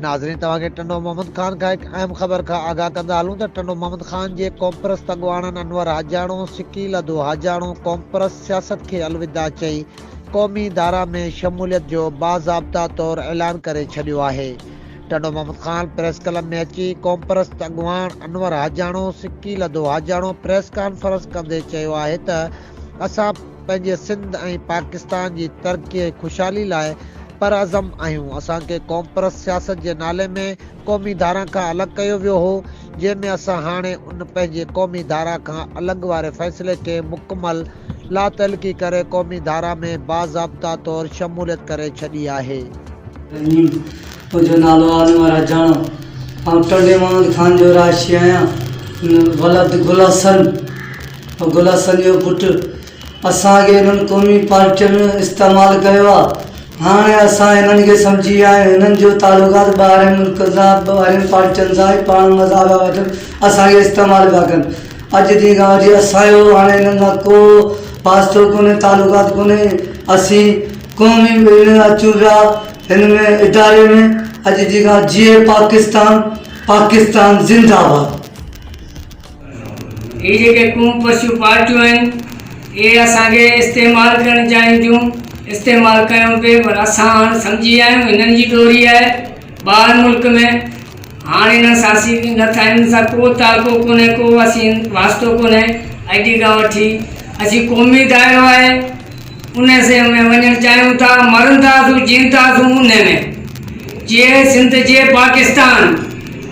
ناظرين توهان کي ٽنڊو محمد خان کان هڪ اهم خبر کان آگاهه ڪندا هلون ته ٽنڊو محمد خان جي قومپرست اڳواڻن انور حاجاڻو، شڪيل اڌو حاجاڻو قومپرست سياست کي الوداع چئي قومي ڌارا ۾ شموليت جو باضابطا طور اعلان ڪري ڇڏيو آهي. ٽنڊو محمد خان پريس ڪلب ۾ اچي قومپرست اڳواڻ انور حاجاڻو، شڪيل اڌو حاجاڻو پريس ڪانفرنس ڪندي چيو آهي ته اسان پنهنجي سنڌ ۽ پاڪستان جي ترقي ۽ خوشحالي لاء پرعزم آهيون، اسان کي قومپرست سياست جي نالي ۾ قومي ڌارا کان الڳ ڪيو ويو هو، جنهن ۾ اسان هاڻي ان پنهنجي قومي ڌارا کان الڳ واري فيصلي کي مڪمل لاتعلقي ڪري قومي ڌارا ۾ باضابطا طور شموليت ڪري ڇڏي آهي. رحيم، منهنجو نالو انور حجاڻو، آئون ٽنڊي محمد خان جو رهائشي آهيان، ولد گل حسن، گل حسن جو پٽ، اسان کي انهن قومي پارٽين استعمال ڪيو آ، هاڻي اسان هنن کي سمجهي ويا آهيون، هنن جو تعلقات ٻاهرين ملڪن سان، ٻاهرين پارٽين سان پاڻ مزا پيا وٺن، اسان کي استعمال پيا ڪن، اڄ ڏينهن کان وٺي اسان جو هاڻي هنن سان ڪو واسطو ڪونهي، تعلقات ڪونهي، اسين قومي ۾ اچون پيا هن ۾ اداري ۾ اڄ ڏينهن کان جيئي پاڪستان، پاڪستان زنده باد. هي جيڪي قوم پرستيون پارٽيون آهن اهي اسان کي استعمال ڪرڻ چاهين ٿيون استعمال ڪيون پي پر اسان هاڻ سمجهي ويا آهيون هنن جي ڏوري آهي ٻاهر ملڪ ۾ هاڻ هنن سان اسين نه ٿا هنن سان ڪو تعلقو ڪونهي ڪو اسين واسطو ڪونهي اڄ کان وٺي اسين قومي دائرو آهي ان سي ۾ وڃڻ چاهيون ٿا مرنداسون جيئنداسون ان ۾ جيئي سنڌ جيئي پاڪستان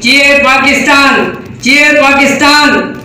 جيئي پاڪستان جيئي پاڪستان.